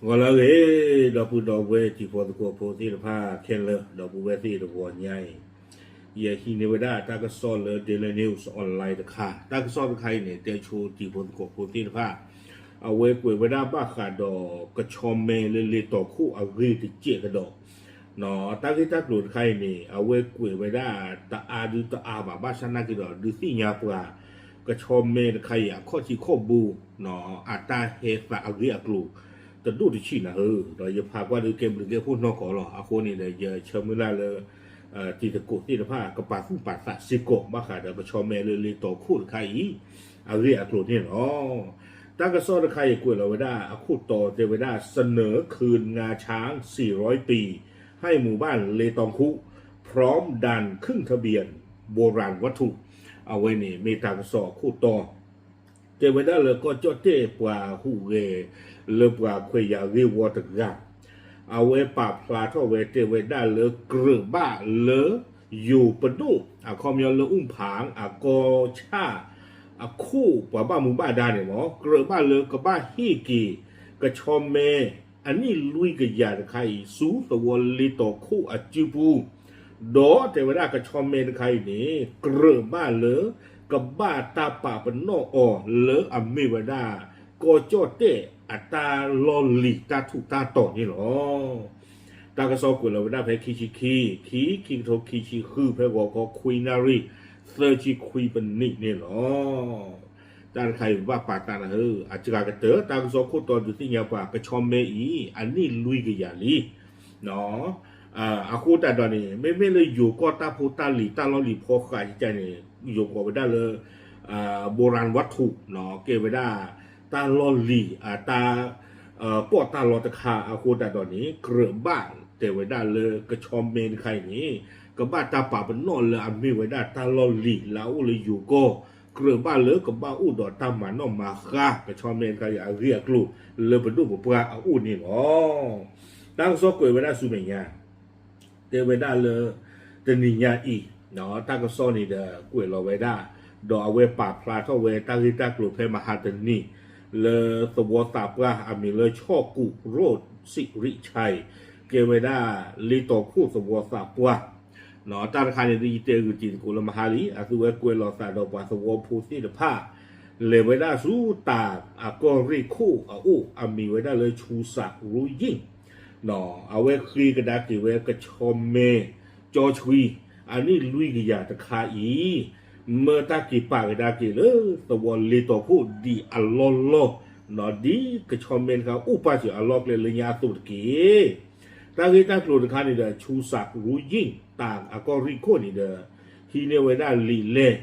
ဂီၤလၢအဂ့ၤ ဒီပုၢ်ဒီဝဲၢ်တံၤဖိသကိးဖိသ့ၣ်တဖၣ်ခဲလၢာ် ဒီပုၢ်ဝဲၢ်သ့ၣ်တဂီၤညါအံၤ ယဟံးန့ၢ်ဝဲဒၣ်တၢ်ကစီၣ်လၢ Daily News Online တခါ, တၢ်ကစီၣ်တခါအံၤန့ၣ် တဲဆိတံၤဖိသကိးဖိသ့ၣ်တဖၣ် အဝဲကွဲးဝဲဒၣ်ဘၣ်ဃးဒီးကဆီမဲလၢလ့တီၤခိၣ်အဂ့ၢ်တစဲးကဒီး တၢ်ဂ့ၢ်တၢ်ကျိၤတခါအံၤန့ၣ် အဝဲကွဲးဝဲဒၣ်တအါဒုတအါဘၣ် ဘၣ်ဆၣ်နာ်က့ဒီး ဒုးသ့ၣ်ညါပှၤ ကဆီမဲတခါအံၤ အခီၣ်ထံးခီၣ်ဘိ အတၢ်ဟဲသးအဂ့ၢ်အကျိၤ တဒိၣ်တဆံးနၤဧၢ, ဒီးယဖးကွၢ်ဒုးကဲဘျုးကဲဖှိၣ်နီၢ်ကီၢ်လီၤ. အဃိန့ၣ်ဒီး ယဆၢမုၢ်လၢ်လၢ တံၤသကိးသ့ၣ်တဖၣ် ကပာ်သူၣ်ပာ်သးစ့ၢ်ကီး ဘၣ်ဃးဒီးကဆီမဲလၢလ့တီၤခိၣ်တခါအံၤ အဂ့ၢ်အကျိၤန့ၣ်လီၤ. တၢ်ကစီၣ်တခါအံၤကွဲးလီၤဝဲဒၣ်အခိၣ်တီတဲဝဲဒၣ် เสนอคืนงาช้างสี่ร้อยปี ให้หมู่บ้านเลตองคุพร้อมด่านขึ้นทะเบียนโบราณวัตถุ အဝဲန့ၣ်မ့ၢ်တၢ်ကစီၣ်အခိၣ်တီ တဲဝဲဒၣ်လၢကီၢ်ကၠီၣ်တဲၣ်ပှၤဟူးဂဲၤ လၢပှၤခွဲးယာ်ဂ့ၢ်ဝီတဂၤ အဝဲပာ်ဖျါထီၣ်ဝဲတဲဝဲဒၣ်လၢကြၢးဘၣ်လၢ ယိၤပဒိၣ် အခီပညီလၢ အူၣ်ဖၣ် အကီၢ်ဆၣ် အခိၣ်ပှၤဘၣ်မူဘၣ်ဒါန့ၣ်မ့ၢ် ကြၢးဘၣ်လၢကဘၣ်ဟ့ၣ်က့ၤ ကဆီမဲ အနံၣ်လွံၢ်ကယၤတခါအံၤ ဆူသဝီလ့တီၤခိၣ်အစုပူၤ ဒီးတဲဝဲဒၣ်ကဆီမဲတခါအံၤန့ၣ် ကြၢးဘၣ်လၢ ကဘၣ်တၢ်ပာ်ပနီၣ်အီၤလၢအမ့ၢ်ဝဲဒၣ် ကီၢ်ကၠီၣ်တဲၣ်အတၢ်လီၢ်လံၤတၢ်ထူးတၢ်တီၤန့ၣ်လီၤ. တၢ်ကစီၣ်ကွဲးလီၤဝဲဒၣ်ဖဲခံဆံခံ ခံ ခံကထိခံဆံဃု ဖဲဂီၤခီခွံနၣ်ရံၣ် သၢဆံခွံပနံးန့ၣ်လီၤ. တၢ်တခါအံၤဘၣ်ပာ်သးနၤဧၢ, အစှၤကတၢၢ် တၢ်ကစီၣ်ခိၣ်တီဒုးသ့ၣ်ညါပှၤ ကဆီမဲအံၤ အနံၣ်လွံၢ်ကယၤလံ အဃိသတးဒီးန့ၣ် မ့မ့ၢ်လၢယိၤကီၢ်တၢ်ဖိတၢ်လံၤ တၢ်လီၢ်လံၤဖီဃးကကန့ၣ် ယိၤကိးဝဲဒၣ်လၢ โบราณวัตถุ ကဲဝဲဒၣ် တၢ်လီၢ်လံၤ အတၢ် ကီၢ်တၢ်လီၢ်တခါအဃိသတးဒီးန့ၣ် ကြၢးဘၣ်တဲဝဲဒၣ်လၢကဆီမဲတခါအံၤန့ၣ် ကဘၣ်တၢ်ပာ်ပနီၣ်လၢအမ့ၢ်ဝဲဒၣ်တၢ်လီၢ်လံၤလၢအအိၣ်လၢယိၤကီၢ် ကြၢးဘၣ်လၢကဘၣ်အိၣ်ဒီးတၢ်မၤနီၣ်မၤဃါ ကဆီမဲတခါအံၤအဂ့ၢ်အကျိၤလၢပဒိၣ်ပပှၢ်အအိၣ်န့ၣ်လီၤ. တၢ်ကစီၣ်ကွဲးဝဲဒၣ်ဆူမဲာ်ညါ တဲဝဲဒၣ်လၢ တနံၤညါအံၤ တၢ်ကစီၣ်န့ၣ်ဒီးကွဲးလီၤဝဲဒၣ် ဒီးအဝဲပာ်ဖျါထီၣ်ဝဲတၢ်ဂ့ၢ်တၢ်ကျိၤဖဲမဟါတနံၤ လၢသဝီသးပှၢ်အမံၤလၢ ဆီၣ်ကူၣ်ရိၣ်စံးရံးဆဲး ကဲဝဲဒၣ်လ့တီၤခိၣ်သဝီသးပှၢ် တၢ်တခါန့ၣ်ဒ်ယတဲဂုာ်တံၤသကိးလၢမဟါလံ အသုဝဲကွဲးလီၤသးဒီးပှၤသဝီဖိသ့ၣ်တဖၣ် လဲၤဝဲဒၣ်ဆူတၢ်အကီၢ်ရ့ၣ်ခိၣ်အအိၣ် အမံၤဝဲဒၣ်လၢ ဆူစးရူယ့ၣ် အဝဲဃ့ကဒါက့ၤဝဲကဆီမဲ ကၠီဆွံ အနံၣ်လွံၢ်ကယၤတခါအံၤ မၢတၢ်က့ၤပာ်ကဒါက့ၤလၢသဝီလ့တီၤခိၣ်ဒံးအလီၢ်လီၢ် ဒ်ကဆီမဲတခါအိၣ်ပာ်စၢၤအလီၢ်ကျဲလၢညါအသိးတက့ၢ်. တၢ်ဂ့ၢ်တၢ်ကျိၤတခါန့ၣ်ဒီး ဆူစးရူယ့ၣ် တၢ်အကီၢ်ရ့ၣ်ခိၣ်န့ၣ်ဒီး ဟံးန့ၢ်ဝဲဒၣ်လံာ်လဲၢ်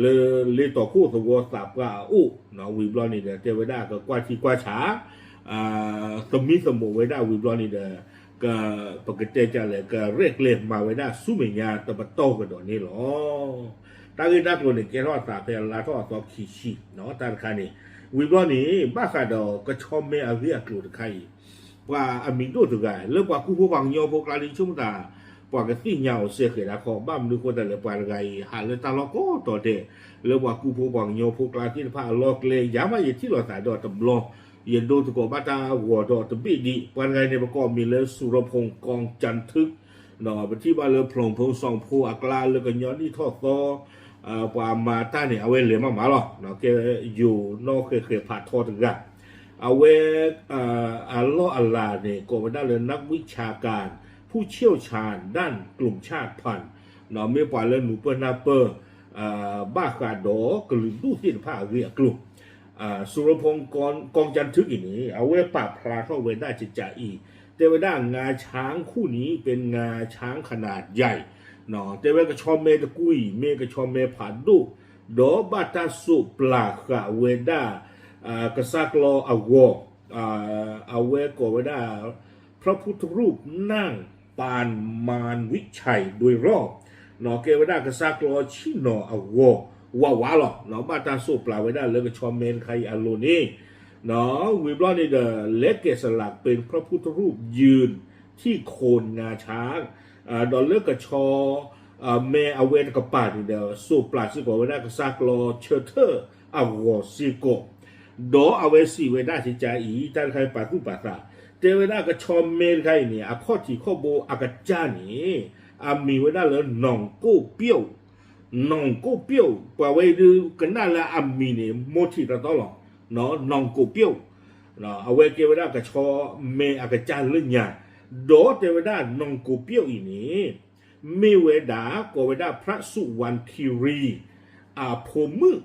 လၢလ့တီၤခိၣ်သဝီသးပှၢ်အအိၣ် ဝံၤဘျီန့ၣ်ဒီး တဲဝဲဒၣ်ကကွၢ်ထံကွၢ်ဆး သမံသမိးဝဲဒၣ်ဝံၤဘျီန့ၣ်ဒီး က ပကတဲကလဲၣ် ကရဲၣ်ကျဲၤမၤဝဲဒၣ်ဆူမဲာ်ညါတပတီၢ်ကဒီးန့ၣ်လီၤ. တၢ်ဂ့ၢ်တၢ်ကျိၤန့ၣ် ကဲထီၣ်အသးဖဲအလါထီၣ်အသီခံဆံ တၢ်တခါန့ၣ် ဝံၤဘျီန့ၣ် ဘၣ်ဃးဒီးကဆီမဲအဂ့ၢ်အကျိၤတခါအံၤ ပှၤအမံၤဒိၣ်တဂၤ လၢပှၤကူဖိပှၤကညီဖိကျါလံ ဆိကမိၣ်သး ပှၤကသ့ၣ်ညါအီၤစဲဃဲးဒၣ်ခီ ဘၣ်မနုၤအဃိသတးလဲၣ် ပှၤတဂၤအံၤ ဟးလၢတၢ်လီၢ်ကိးတီၤဒဲး လၢပှၤကူဖိပှၤကညီဖိကျါသ့ၣ်တဖၣ်အလီၢ်ကျဲ ယၤမးယထံၣ်လိာ်သးဒီးတဘျီ ယဒိသကိးဘၣ်တၢ်ဂီၤဒီးတဘ့ၣ်ဒံး ပှၤတဂၤအံၤန့ၣ် ပကိးအမံၤလၢ สุรพงษ์ กองจันทึก ပထံၣ်ဘၣ်လၢဖျိးဖိစီၤဖိအကျါလၢကညီနံၣ်ထီၣ်သီ ပှၤမၤတၢ်န့ၣ် အဝဲလဲၤမးမးလီၤ ကဲယိၤနီၣ်ဃဲးဃဲးဖးထီတဂၤ အဝဲ အလီၢ်အလၤန့ၣ် ကိးဝဲဒၣ်လၢ นักวิชาการ ผู้เชี่ยวชาญด้านกลุ่มชาติพันธุ์ မ့ၢ်ပှၤလၢနုာ်ပၢၢ်နၢ်ပၢၢ် ဘၣ်ဃးဒီးကလုာ်ဒူၣ်သ့ၣ်တဖၣ်အဂ့ၢ်အကျိၤ สุรพงษ์ กองจันทึก အံၤန့ၣ် အဝဲပာ်ဖျါထီၣ်ဝဲဒၣ်ကကးအံၤ တဲဝဲဒၣ် งาช้างคู่นี้เป็นงาช้างขนาดใหญ่ တဲဝဲကဆီမဲတကူအံၤ မ့ၢ်ကဆီမဲဖးဒိၣ် ဒီးဘၣ်တၢ်စိးပျၢ်ဃာ်ဝဲဒၣ် ကစၢ်ကျီအဂီၤ အဝဲကိးဝဲဒၣ် พระพุทธรูปนั่งปานมารวิชัยโดยรอบ ကဲဝဲဒၣ်ကစၢ်ကျီဆံၣ်နီၤအဂီၤ ဝးဝးလီၤ ဘၣ်တၢ်စိးပျၢ်ဝဲဒၣ်လၢကဆီမဲတခါအံၤအလိၤန့ၣ် ဝံၤဘျီန့ၣ်ဒီး และแกะสลักเป็นพระพุทธรูปยืนที่โคนงาช้าง ဒီးလၢကဆီ မဲအဝဲတကပၤန့ၣ်ဒီး စိးပျၢ်စ့ၢ်ကီးဝဲဒၣ်ကစၢ်ကျီဆၢထၢၣ်အဂီၤစ့ၢ်ကီး ဒီးအဝဲစံးဝဲဒၣ်ကကးအံၤ တၢ်တခါအံၤပာ်သူၣ်ပာ်သး တဲဝဲဒၣ်ကဆီမဲတခါအံၤန့ၣ် အခီၣ်ထံးခီၣ်ဘိအကစၢ်န့ၣ် အမံၤဝဲဒၣ်လၢ နီၢ်ကိၣ်ပျိၣ်, နီၢ်ကိၣ်ပျိၣ် ပှၤဝဲဒုးကနၣ်လၢအမံၤန့ၣ် မိၢ်ထံးတတီလီၤ, နီၢ်ကိၣ်ပျိၣ်, အဝဲကဲဝဲဒၣ်ကဆီမဲအကစၢ်လၢညါ, ဒီးတဲဝဲဒၣ်နီၢ်ကိၣ်ပျိၣ်အံၤန့ၣ် မ့ၢ်ဝဲဒၣ် ကိးဝဲဒၣ် ဖြၣ်စူၣ်ဝါခ့ရံ အဖိမုၣ်,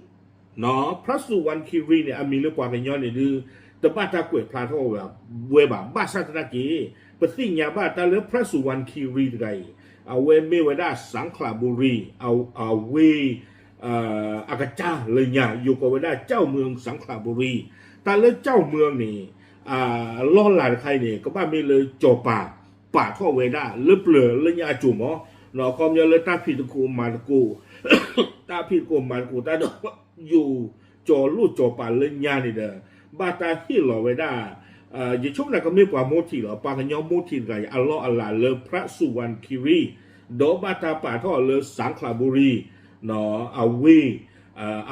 ဖြၣ်စူၣ်ဝါခ့ရံန့ၣ် အမံၤလၢပှၤကညီန့ၣ်ဒုး တဘၣ်တၢ်ကွဲးဖျါထီၣ်ဝဲဘၣ်, ဘၣ်ဆၣ်သနာ်က့ ပသ့ၣ်ညါဘၣ်တၢ်လၢဖြၣ်စူၣ်ဝါခ့ရံတဂၤအံၤ အဝဲမ့ၢ်ဝဲဒၣ် စၣ်ခလးဘူရံ အဝ့ၢ် အကစၢ်လၢညါ ယိၤကိးဝဲဒၣ် ကၠီၣ်မွဲ စၣ်ခလးဘူရံ, တၢ်လၢကၠီၣ်မွဲန့ၣ် အလီၢ်လၤတခါအံၤန့ၣ် ကဘၣ်မ့ၢ်လၢစီၤပၤ ပာ်ထီၣ်ဝဲဒၣ်လၢပျၢၤလၢညါအစိၤမး, အခီပညီလၢတၢ်ဖံးသကိးမၤသကိး, တၢ်ဖံးသကိးမၤသကိးတၢ်ဒီး ယိၤကၠီၤလိၣ်စီၤပၤလၢညါန့ၣ်ဒီး ဘၣ်တၢ်ဟ့ၣ်လီၤဝဲဒၣ်, ယဆိကမိၣ်ကမ့ၢ်ပှၤမိၢ်ထံးလီၤ, ပှၤကညီမိၢ်ထံးတဂၤအံၤ အလီၢ်အလၤလၢဖြၣ်စူၣ်ဝါခ့ရံ, ဒီးဘၣ်တၢ်ပာ်ထီၣ်လၢစၣ်ခလးဘူရံ အဝ့ၢ်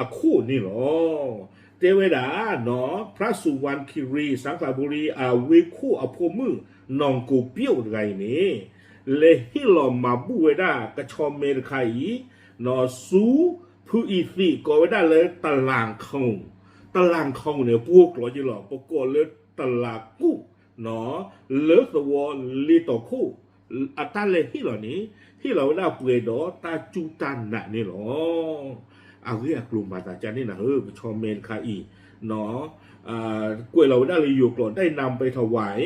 အခိၣ်န့ၣ်လီၤ. တဲဝဲဒၣ် ဖြၣ်စူၣ်ဝါခ့ရံ စၣ်ခလးဘူရံ အဝ့ၢ်ခိၣ်အဖိမုၣ် နီၢ်ကိၣ်ပျိၣ်တဂၤအံၤန့ၣ် လဲၤဟ့ၣ်လီၤမၤဘူၣ်ဝဲဒၣ်ကဆီမဲတခါအံၤ ဆူဖုအံၤသံး ကိးဝဲဒၣ်လၢ တလၣ်ခီၣ်, တလၣ်ခီၣ်န့ၣ် ပှိၤကျိာ်က့လီၤ, ပကိးလၢတလၣ်ကူၣ် လၢသဝီလ့တီၤခိၣ်, အတၢ်လဲၤဟ့ၣ်လီၤန့ၣ် ဟ့ၣ်လီၤဝဲဒၣ်ပှဲၤဒီးတၢ်စူၢ်တၢ်နာ်န့ၣ်လီၤ. အဂ့ၢ်အကျိၤမၤသးဒ်န့ၣ်နၤဧၢ, ကဆီမဲတခါအံၤ ကွဲးလီၤဝဲဒၣ်လၢယိၤကျိာ် ได้นำไปถวาย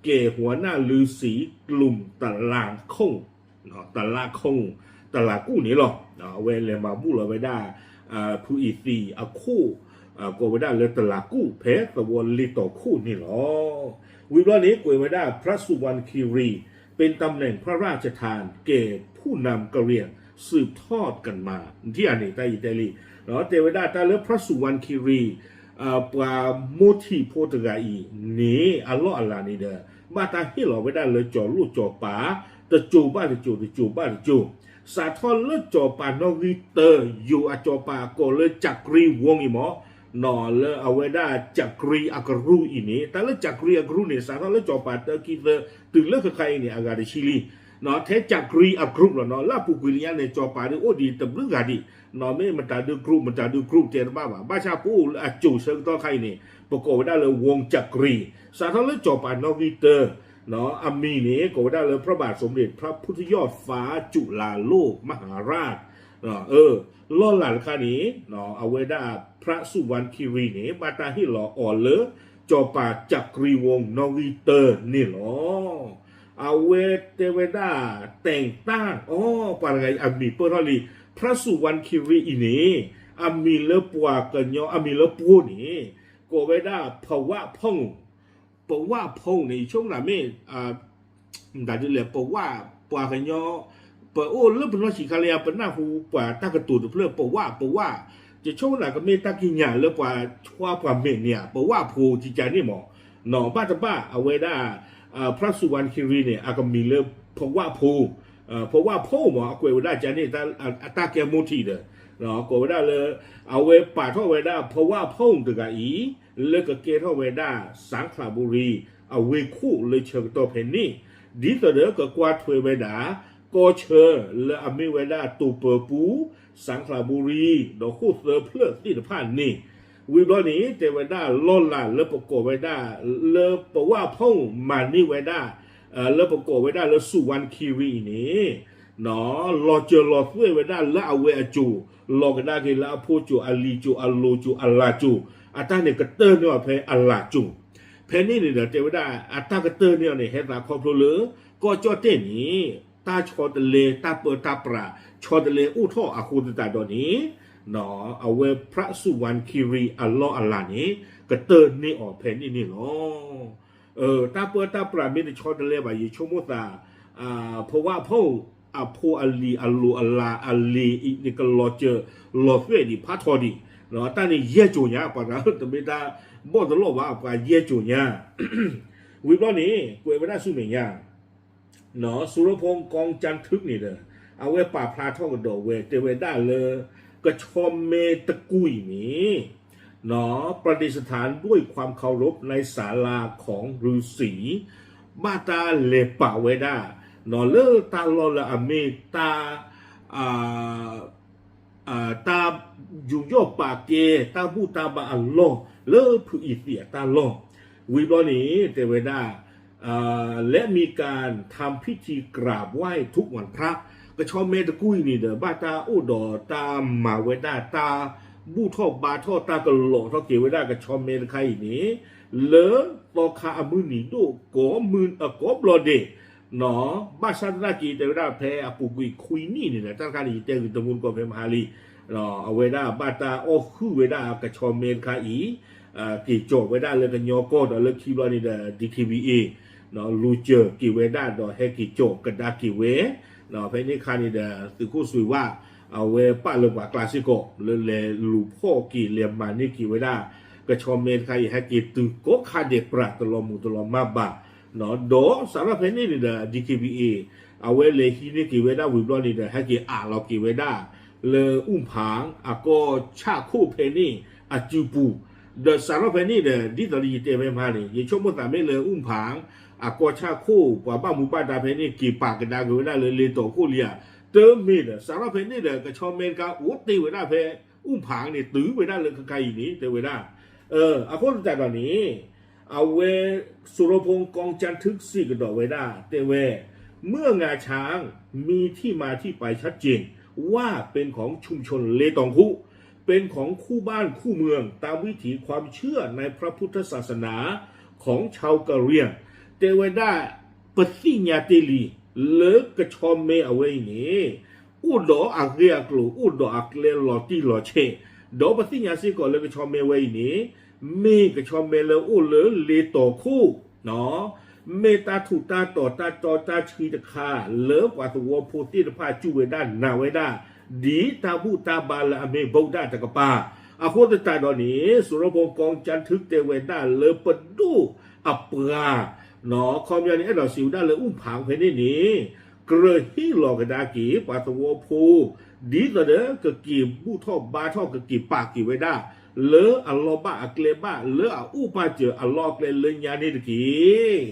แก่หัวหน้าฤๅษีกลุ่มตะลางคง တလးခီၣ်, တလးကူၣ်န့ၣ်လီၤ. အဝဲလဲၤမၤဘူၣ်လီၤဝဲဒၣ် ဖုအံၤသံးအခိၣ် ကိးဝဲဒၣ်လၢတလးကူၣ် ဖဲသဝီလ့တီၤခိၣ်န့ၣ်လီၤ. ဝံၤဘျီန့ၣ် ကွဲးဝဲဒၣ် ဖြၣ်စူၣ်ဝါခ့ရံ เป็นตำแหน่งพระราชทานแก่ผู้นำกะเหรี่ยงสืบทอดกันมา ထံၣ်ဧါန့ၣ် တၢ်အံၤတဲလံ တဲဝဲဒၣ်တၢ်လၢဖြၣ်စူၣ်ဝါခ့ရံ ပှၤမိၢ်ထံးဖိတဂၤအံၤန့ၣ် အလီၢ်အလၤန့ၣ်ဒီး ဘၣ်တၢ်ဟ့ၣ်လီၤဝဲဒၣ်လၢကၠီၤလိၣ်ကၠီၤပၤ တစိၤဘၣ်တစိၤ တစိၤဘၣ်တစိၤ, စးထီၣ်လၢကၠီၤပၤနီၣ်ဂံၢ်တၢ ယိၤအကၠီၤပၤကိးလၢ จักรีวงศ์ အံၤမး လၢအဝဲဒၣ် จักรี အကရူၢ်အံၤန့ၣ် တၢ်လၢ จักรี အကရူၢ်န့ၣ် စးထီၣ်လၢကၠီၤပၤတၢ ခံ သၢ တုၤလၢခဲခါအံၤန့ၣ် အဂၤတဆံလံ. ထဲ จักรี အကရူၢ်လီၤနီၤ လၢအပူၤကွံာ်လၢညါန့ၣ် ကၠီၤပၤဒုးအိၣ်ဒံးတဘျုးဂၤဒံး, မ့ၢ်မတၤဒုး group မတၤဒုး group တဲတဘၣ်ဘၣ်. ဘၣ်ဆၣ်ပအိၣ်လၢအစိၤဆၢကတီၢ်ခါအံၤန့ၣ် ပကိးဝဲဒၣ်လၢ วงศ์จักรี, စးထီၣ်လၢကၠီၤပၤနီၣ်ဂံၢ်တၢ အမံၤန့ၣ် ကိးဝဲဒၣ်လၢ พระบาทสมเด็จพระพุทธยอดฟ้าจุฬาโลกมหาราช လီၢ်လၤတခါန့ၣ် အဝဲဒၣ်ဖြၣ်စူၣ်ဝါခ့ရံန့ၣ် ဘၣ်တၢ်ဟ့ၣ်လီၤအီၤလၢ ကၠီၤပၤ จักรีวงศ์ နီၣ်ဂံၢ်တၢန့ၣ်လီၤ. အဝဲတဲဝဲဒၣ် แต่งตั้ง အီ ပှၤတဂၤအံၤအမံၤပၢၢ်ထီၣ်လံ, ဖြၣ်စူၣ်ဝါခ့ရံအံၤန့ၣ် အမံၤလၢပှၤကညီ အမံၤလၢပှိၤန့ၣ် ကိးဝဲဒၣ် พระวะพงศ์, พระวะพงศ์န့ၣ် ယဆိကမိၣ်မ့ၢ် မတၤဒ်လဲၣ် ပဝၣ် ပှၤကညီ ပအိၣ်လၢပနီၢ်ဆံးခါလၢယၤ ပနၢ်ဟူပှၤတၢ်ကတိၤတဖျၢၣ် ပဝၣ် ပဝၣ်, ယဆိကမိၣ်ကမ့ၢ်တၢ်ကံးညာ်လၢပှၤဆှါပှၤမဲာ်န့ၣ်ဧါ ပဝၣ်ဖိကကန့ၣ်မး, ဘၣ်တဘၣ်အဝဲဒၣ် ဖြၣ်စူၣ်ဝါခ့ရံန့ၣ် အကမံၤလၢ พระวะพงศ์, พระวะพงศ์မး အကွဲးဝဲဒၣ်ကန့ၣ် အတၢ်ကဲမိၢ်ထံးဒီး ကိးဝဲဒၣ်လၢ အဝဲပာ်ထီၣ်ဝဲဒၣ် พระวะพงศ์တဂၤအံၤ လၢကကဲထီၣ်ဝဲဒၣ် စၣ်ခလးဘူရံ အဝ့ၢ်ခိၣ်လၢဆၢကတီၢ်ဖဲန့ၣ်, ဒ်သိးဒီးကကွၢ်ထွဲဝဲဒၣ် ကီၢ်ဆၢလၢအမ့ၢ်ဝဲဒၣ်တိၤပၢၤပူၤ, စၣ်ခလးဘူရံ ဒီးဃိၣ်သၢဖျၢၣ်သ့ၣ်တဖၣ်န့ၣ်, ဝံၤဘျီန့ၣ် တဲဝဲဒၣ်လီၢ်လၤလၢပကိးဝဲဒၣ် လၢพระวะพงศ์မၤန့ၢ်ဝဲဒၣ် လၢပကိးဝဲဒၣ်လၢ စူၣ်ဝါခ့ရံအံၤန့ၣ် လီၤစၢၤလီၤသွဲၣ်ဝဲဒၣ်လၢအဝဲအစိၤ, လီၤကဒါက့ၤလၢအဖိစိၤ အလံၤစိၤ အလိၤစိၤ အလၤစိၤ, အတၢ်န့ၣ်ကတၢၢ်န့ၢ်အီၤဖဲအလၤစိၤ, ဖဲန့ၣ်န့ၣ်ဒီး တဲဝဲဒၣ် အတၢ်ကတၢၢ်န့ၢ်အီၤန့ၣ် ဟဲသးခီဖျိလၢ ကီၢ်ကၠီၣ်တဲၣ်န့ၣ် တၢ်ဆီတလဲ တၢ်ပၢတၢ်ပြး ဆီတလဲအိၣ်ထီၣ်အဃိသတးဒီးန့ၣ် အဝဲဖြၣ်စူၣ်ဝါခ့ရံအလီၢ်အလၤန့ၣ် ကတၢၢ်န့ၢ်အီၤဖဲန့ၣ်န့ၣ်လီၤ. တၢ်ပၢတၢ်ပြးမ့ၢ်တဆီတလဲဘၣ် ယဆိကမိၣ်သး พระวะพงศ์ အဖိအလံၤအလိၤအလၤအလံၤအံၤန့ၣ် ကလီၤစၢၤလီၤသွဲၣ်ဒံးဖးထီဒံး, တၢ်န့ၣ်ယဲၢ်စိၤညါ ပှၤတမ့ၢ်တၢ်ဘီၣ်တလီၢ်ဘၣ် ပှၤယဲၢ်စိၤညါ, ဝံၤဘျီန့ၣ် ကွဲးဝဲဒၣ်ဆူမဲာ်ညါ สุรพงษ์ กองจันทึกန့ၣ်ဒီး အဝဲပာ်ဖျါထီၣ်ကဒီးဝဲ တဲဝဲဒၣ်လၢ ကဆီမဲတကူၢ်အံၤန့ၣ် ประดิษฐานด้วยความเคารพในศาลาของฤๅษี ဘၣ်တၢ်လဲၤပာ်ဝဲဒၣ် လၢတၢ်လီၢ်လၢအမ့ၢ်တၢ် တၢ်ယူးယီၣ်ပာ်ကဲ တၢ်ဘူၣ်တၢ်ဘါအလီၢ် လၢဖုအံၤသံးအတၢ်လီၢ် ဝံၤဘျီန့ၣ် တဲဝဲဒၣ် และมีการทำพิธีกราบไหว้ทุกวันพระ ကဆီမဲတကူၢ်အံၤန့ၣ်ဒီး ဘၣ်တၢ်အိၣ်ဒီးတၢ်မၤဝဲဒၣ် တၢ်ဘူၣ်ထီၣ်ဘါထီၣ် တၢ်ကလီးထီၣ်က့ၤဝဲဒၣ်ကဆီမဲတခါအံၤန့ၣ် လၢသီခါအမုၢ်နံၤဒိၣ်ကိးမုၢ်အကိးဘျီဒဲး ဘၣ်ဆၣ်သနာ်က့ တဲဝဲဒၣ်ဖဲအပူၤကွံာ်ခွံနံၣ်န့ၣ်ဒီး တၢ်တခါန့ၣ် ယတဲဂ့ၤတမူတကိးဖဲမဟါလံ အဝဲဒၣ်ဘၣ်တၢ်အီၣ်ဟုၣ်ဝဲဒၣ်ကဆီမဲတခါအံၤ က့ၤကၠီၣ်ဝဲဒၣ်လၢကညီကီၢ်ဒီးလၢခံဘျီန့ၣ်ဒီး DKBA လူၤစၢၤက့ၤဝဲဒၣ်ဒီးဟဲက့ၤကၠီၣ်ကဒါက့ၤဝဲ ဖဲန့ၣ်အခါန့ၣ်ဒီး သုးခိၣ်စွ့ၤဝၣ် အဝဲပာ်လၢပှၤကျါစ့ၢ်ကီး လၢလဲၤလူၤဖီၣ်က့ၤ လဲၤမၤန့ၢ်က့ၤဝဲဒၣ် ကဆီမဲတခါအံၤ ဟဲက့ၤတုၤကိးခါဒဲးပြး တလီၤမုၢ်တလီၤမၢ်ဘၣ် ဒီးစးထီၣ်ဖဲန့ၣ်န့ၣ်ဒီး DKBA အဝဲလဲၤဟံးန့ၢ်က့ၤဝဲဒၣ်ဝံၤဘျီန့ၣ်ဒီး ဟဲက့ၤအးလီၤက့ၤဝဲဒၣ် လၢအူၣ်ဖၣ် အကီၢ်ဆၣ်ခိၣ်ဖဲန့ၣ်အစုပူၤ ဒီးစးထီၣ်ဖဲန့ၣ်ဒီး ဒ်သိးလၢယတဲဖဲမဟါန့ၣ် ယဆိကမိၣ်သးမ့ၢ်လၢအူၣ်ဖၣ် အကီၢ်ဆၣ်ခိၣ် ပှၤဘၣ်မူဘၣ်ဒါဖဲန့ၣ် က့ၤပာ်ကဒါက့ၤဝဲဒၣ်လၢလ့တီၤခိၣ်လံဧါ တမ့ၢ်ဒီး စးထီၣ်ဖဲန့ၣ်ဒီး ကဆီမဲတခါအိၣ်တ့ၢ်ဝဲဒၣ်ဖဲ အူၣ်ဖၣ်န့ၣ် တုၤဝဲဒၣ်လၢခဲခါအံၤန့ၣ် တဲဝဲဒၣ် အဃိသတးဒီးန့ၣ် အဝဲ สุรพงษ์ กองจันทึก စံးကဒီးဝဲဒၣ် တဲဝဲ เมื่องาช้างมีที่มาที่ไปชัดเจน ว่าเป็นของชุมชนเลตองคุ เป็นของคู่บ้านคู่เมืองตามวิถีความเชื่อในพระพุทธศาสนาของชาวกะเหรี่ยง တဲဝဲဒၣ် ပသ့ၣ်ညါတ့ၢ်လံ လၢကဆီမဲအဝဲအံၤန့ၣ် အိၣ်ဒီးအဂ့ၢ်အကျိၤ အိၣ်ဒီးအကျဲလီၤတံၢ်လီၤဆဲး ဒီးပသ့ၣ်ညါစ့ၢ်ကီးလၢကဆီမဲဝဲအံၤန့ၣ် မ့ၢ်ကဆီမဲလၢအိၣ်လၢလ့တီၤခိၣ် မ့ၢ်တၢ်ထူးတၢ်တီၤတၢ်တီတၢ်ဆှံတခါ လၢပှၤသဝီဖိသ့ၣ်တဖၣ်စူၢ်ဝဲဒၣ်နာ်ဝဲဒၣ် ဒ်တၢ်ဘူၣ်တၢ်ဘါလၢအမ့ၢ်ဗုဒ္ဓတကပၤ အဃိသတးဒီးန့ၣ် สุรพงษ์ กองจันทึก တဲဝဲဒၣ်လၢပဒိၣ်အပှၤ ခီပညီန့ၣ် အဲၣ်ဒိးစံးဝဲဒၣ်လၢအူၣ်ဖၣ်ဖဲန့ၣ်န့ၣ် ကြၢးဟ့ၣ်လီၤကဒါက့ၤ ပှၤသဝီဖိ ဒ်သိးဒီးကက့ၤဘူၣ်ထီၣ်ဘါထီၣ် ကက့ၤပာ်က့ၤဝဲဒၣ် လၢအလီၢ်ဘၣ်အကျဲဘၣ် လၢအအိၣ်ပာ်စၢၤအလီၢ်အကျဲလၢညါန့ၣ်တက့ၢ်.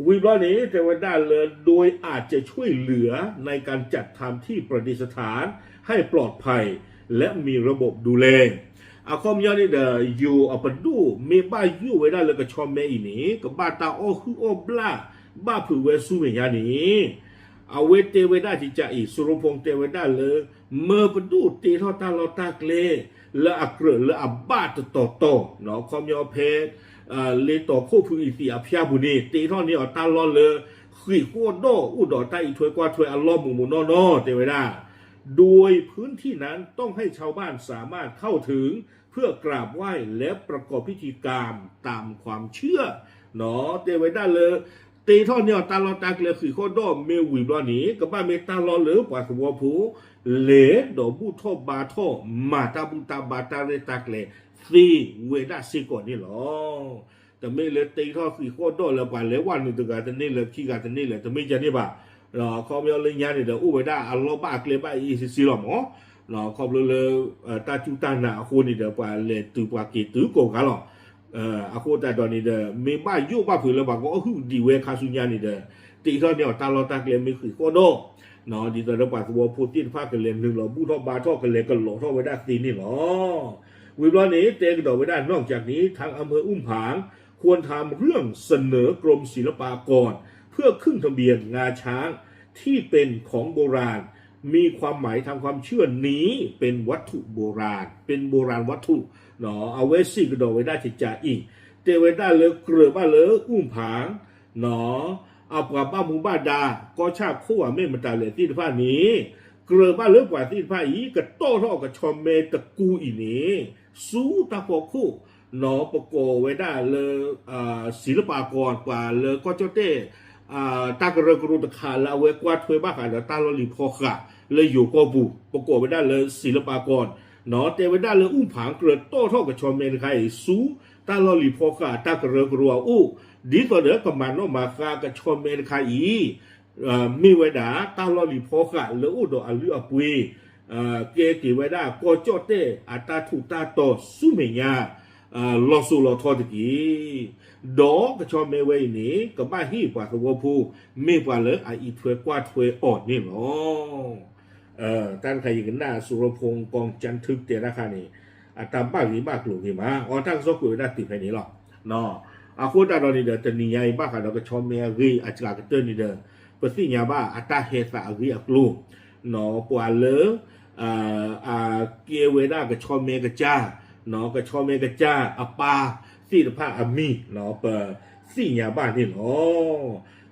ဝံၤဘျီန့ၣ် တဲဝဲဒၣ်လၢ โดยอาจจะช่วยเหลือ ในการจัดทำที่ประดิษฐานให้ปลอดภัย และมีระบบดูแล အခီပညီန့ၣ်ဒီး ယိၤအပဒိၣ်မ့ၢ်ဘၣ်ယိၣ်ဝဲဒၣ်လၢကဆီမဲအံၤန့ၣ် ကဘၣ်တၢ်အီၣ်ဟုၣ်အီၣ်ဘျၣ် ဘၣ်ဖုးဝဲဆူမဲာ်ညါန့ၣ် အဝဲတဲဝဲဒၣ်ကကးအံၤ สุรพงษ์ တဲဝဲဒၣ်လၢ မၢပဒိၣ်တ့ထီၣ်တၢ်လီၢ်တၢ်ကျဲ လၢအကြၢးလၢအဘၣ်တတီၤတီၤ ခီပညီဖဲ လ့တီၤခိၣ်ဖုအံၤသံးအဖၠၣ်ပူၤန့ၣ် တ့ထီၣ်န့ၢ်အီၤတၢ်လီၢ်လၢ ဃံးဃီၣ်ဒီၣ်အိၣ်ဒီးတၢ်အံးထွဲကွၢ်ထွဲအလီၢ်မူးမူးနီၢ်နီၢ် တဲဝဲဒၣ် โดยพื้นที่นั้นต้องให้ชาวบ้านสามารถเข้าถึงเพื่อกราบไหว้และประกอบพิธีกรรมตามความเชื่อ တဲဝဲဒၣ်လၢ တ့ထီၣ်န့ၢ်အီၤတၢ်လီၢ်တၢ်ကျဲဃံးဃီၣ်ဒီၣ်မ့ၢ်ဝံၤဘျီန့ၣ် ကဘၣ်မ့ၢ်တၢ်လီၢ်လၢပှၤသဝီဖိ လဲၤဒီးဘူၣ်ထီၣ်ဘါထီၣ် မၤတၢ်ဘူၣ်တၢ်ဘါတၢ်ရဲၣ်တၢ်ကျဲၤသ့ဝဲဒၣ်စ့ၢ်ကီးန့ၣ်လီၤ. တမ့ၢ်လၢတ့ထီၣ်ဃံးဃီၣ်ဒီၣ်လၢပှၤလဲၤဝဲနုာ်တဂၤတန့ၢ်လၢခံဂၤတန့ၢ်လၢ တမ့ၢ်ဒ်န့ၣ်ဘၣ်. ခီပညီလၢညါန့ၣ်ဒီးအိၣ်ဝဲဒၣ်အလီၢ်ဘၣ်အကျဲဘၣ်အ့ၣ်စ့ၢ်စ့ၢ်လီၤမး ခီဖျိလၢ တၢ်စူၢ်တၢ်နာ်အဃိန့ၣ်ဒီး ပှၤလဲၤတုၤပှၤက့ၤတုၤကိးဂၤလီၤ. အဃိသတးဒီးန့ၣ်ဒီး မ့ၢ်ဘၣ်ယိၣ်ဘၣ်ဖုးလၢပှၤကအီၣ်ဟုၣ်ဒံးဝဲခါဆူညါန့ၣ်ဒီး တ့ထီၣ်န့ၢ်အီၤတၢ်လီၢ်တၢ်ကျဲမ့ၢ်ဃံးဃီၣ်ဒီၣ် ဒ်သိးဒီးပှၤသဝီဖိသ့ၣ်တဖၣ်ကလဲၤနုာ်လီၤဘူၣ်ထီၣ်ဘါထီၣ်ကလဲၤကလီးထီၣ်ဝဲဒၣ်သ့န့ၣ်လီၤ. ဝံၤဘျီန့ၣ် တဲကဒီးဝဲဒၣ် นอกจากนี้ ทางอำเภออุ้มผาง ควรทำเรื่องเสนอกรมศิลปากร เพื่อขึ้นทะเบียนงาช้างที่เป็นของโบราณ มีความหมายทางความเชื่อนี้เป็นวัตถุโบราณ เป็นโบราณวัตถุ အဝဲစံးကဒီးဝဲဒၣ်ကကးအံၤ တဲဝဲဒၣ်လၢကြၢးဘၣ်လၢ အူၣ်ဖၣ် အပှၤဘၣ်မူဘၣ်ဒါ ကီၢ်ဆၣ်ခိၣ်အမ့ၢ်မတၤလဲၣ်သ့ၣ်တဖၣ်န့ၣ် ကြၢးဘၣ်လၢပှၤသ့ၣ်တဖၣ်အံၤ ကတီၢ်ထီၣ်ကဆီမဲတကူအံၤန့ၣ် ဆူတၢ်ဖီခိၣ် ပကိးဝဲဒၣ်လၢ ศิลปากร ပှၤလၢကီၢ်ကၠီၣ်တဲၣ် တၢ်ကရၢကရိတခါလၢအဝဲကွၢ်ထွဲဘၣ်ဃးဒီးတၢ်လီၢ်လံၤဖီဃးလၢယိၤကီၢ်ပူၤ ပကိးဝဲဒၣ်လၢ ศิลปากร တဲဝဲဒၣ်လၢအူၣ်ဖၣ်ကြၢးတီၢ်ထီၣ်ကဆီမဲတခါအံၤ ဆူတၢ်လီၢ်လံၤဖီဃးတၢ်ကရၢကရိအအိၣ် ဒ်သိးဒီးကမၤနီၣ်မၤဃါကဆီမဲတခါအံၤ မ့ၢ်ဝဲဒၣ်တၢ်လီၢ်လံၤဖီဃးလၢအိၣ်ဒီးအလုၢ်အပှ့ၤ ကဲက့ၤဝဲဒၣ်ကီၢ်ကၠီၣ်တဲၣ်အတၢ်ထူးတၢ်တီၤဆူမဲာ်ညါ လီၤစိၤလီၤထီတက့ၢ်. ဒီးကဆီမဲဝဲအံၤန့ၣ် ကဘၣ်ဟ့ၣ်ပှၤသဝီဖိ မ့ၢ်ပှၤလၢအအံးထွဲကွၢ်ထွဲအီၤန့ၣ်လီၤ. တၢ်တခါယကနၣ် စူရဖိကီၢ်ကၠၢ်ထုတဲတၢ်ခါန့ၣ် အတၢ်ဘၣ်ဂ့ၤဘၣ်ကျိၤဂ့ၤမး အီတၢ်ကစီၣ်ကွဲးဝဲဒၣ်တုၤဖဲန့ၣ်လီၤ. အဃိသတးဒီးန့ၣ်ဒီး တနံၤညါအံၤဘၣ်ဃးဒီးကဆီမဲအဂ့ၢ်အကျါကတၢၢ်န့ၣ်ဒီး ပသ့ၣ်ညါဘၣ်အတၢ်ဟဲသးအဂ့ၢ်အကျိၤ ပှၤလၢ အကဲဝဲဒၣ်ကဆီမဲကစၢ်, ကဆီမဲကစၢ်အပၢ်သ့ၣ်တဖၣ်အမံၤ ပသ့ၣ်ညါဘၣ်န့ၣ်လီၤ.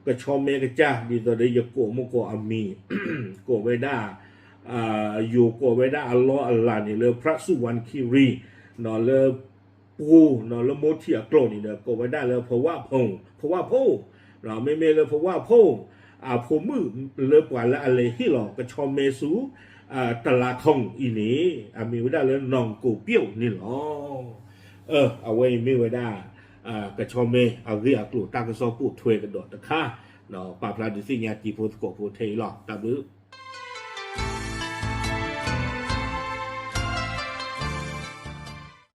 ကဆီမဲကစၢ် ဒ်သိးဒီးယကိးမ့ၢ်ကိးအမံၤ ကိးဝဲဒၣ် ယိၤကိးဝဲဒၣ်အလီၢ်အလၤန့ၣ်လၢ ဖြတ်စုဝဏ်ခိရီ လၢ ပှိၤ လၢမိထံအကျိာ်န့ၣ်ဒီး ကိးဝဲဒၣ်လၢ ဖဝၣ်ဖိ, ဖဝၣ်ဖိ, မ့မ့ၢ်လၢဖဝၣ်ဖိ အဖိမုၣ်လၢပှၤလၢအလဲၤဟ့ၣ်လီၤကဆီမဲဆူ တလးခိၣ်အံၤန့ၣ် အမံၤဝဲဒၣ်လၢ နီၢ်ကိးပျိၣ်န့ၣ်လီၤ. အဝဲအံၤမ့ၢ်ဝဲဒၣ် ကဆီမဲအဂ့ၢ်အကျိၤတၢ်ကစီၣ်ပိာ်ထွဲကဒီးတခါ ပာ်ဖျါဒုးသ့ၣ်ညါတံၤဖိသကိးဖိထဲအံၤလီၤ. တၢ်ဘျုး